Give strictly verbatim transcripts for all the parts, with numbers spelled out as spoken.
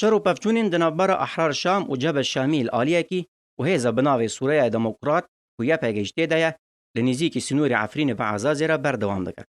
Şer û pevçûnên di navbera Ahrar Şam û Cebe Şamî li aliyekî û hêza bi navê Sûreya Demokrat ku Y P G jî tê de ye, li nêzîkî sînorê Efrînê bi Ezazê re berdewam dike.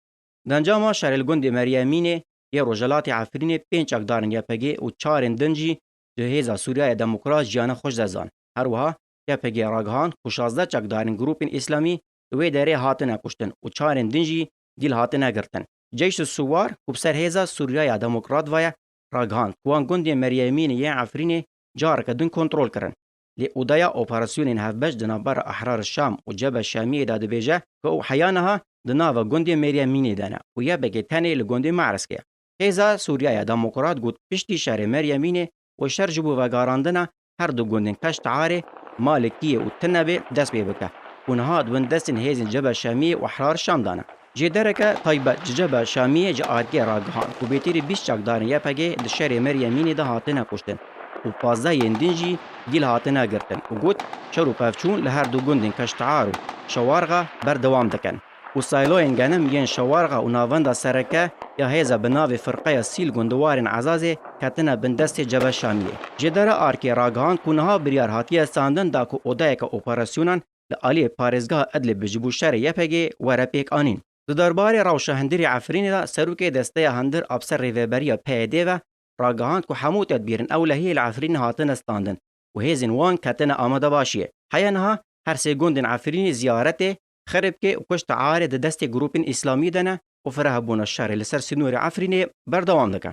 Di encama şerê li gundê Meryemînê yê rojhelatê Efrînê pênc çekdarên Y P G û çarên din jî ji hêza Sûriyaya Demokrat jiyana xwe ji dest dan. Her wiha Y P G ragihand ku şazdeh çekdarên grûpên îslamî li wê derê hatine kuştin û çarên din jî dîl hatine girtin. Ceyş Suwar ku bi ser hêza Sûriyaya Demokrat ve ye, ragihand ku wan gundê Meryemînê yê Efrînê careke din kontrol kirin. Lê odeya operasyonên hevbeş di navbera Ahrar Şam û Cebe Şamiyê de dibêje ku ew heya niha di nava gundê Meryemînê de ne û Y P G tenê li gundê Me'riskê ye. Hêza Sûriyaya Demokrat got piştî şerê Meryemînê û şer ji bo vegarandina her du gundên Keştearê, Malikiyê û Tinebê dest pê bike û niha di bin destên hêzên Cebe Şamiyê û Ahrar Şam de ne. Jêdereke taybet ji Cebe Şamiyê ji arkê ragihand ku bêtirî bîst çekdarên Y P G di şerê Meryemînê de hatine kuştin û pazdeh yên din jî dîl hatine girtin û got, şer û pevçûn li her du gundên Keştear û Şewarxa berdewam dikin û sîloyên genim yên Şewarxa û navenda sereke ya hêza bi navê Firqeya Sî li gundewarên Ezazê ketine bin destê Cebe Şamiyê. Jêdera arkê ragihand ku niha biryar hatiye standin da ku odeyeke operasyonan li aliyê parêzgeha Idlibê ji bo şerê Y P G were pêkanîn. Di derbarê rewşa hundirê Efrînê de serokê desteya hundir a bi ser rêveberiya P Y D ve ragihand ku hemû tedbîrên ewlehiyê li Efrînê hatine standin û hêzên wan ketine amadebaşiyê. Heya niha her sê gundên Efrînê ziyaretê, xiribkê û Keştearê di destê grûpên îslamî de ne û firehbûna şerê li ser sînorê Efrînê berdewam dike.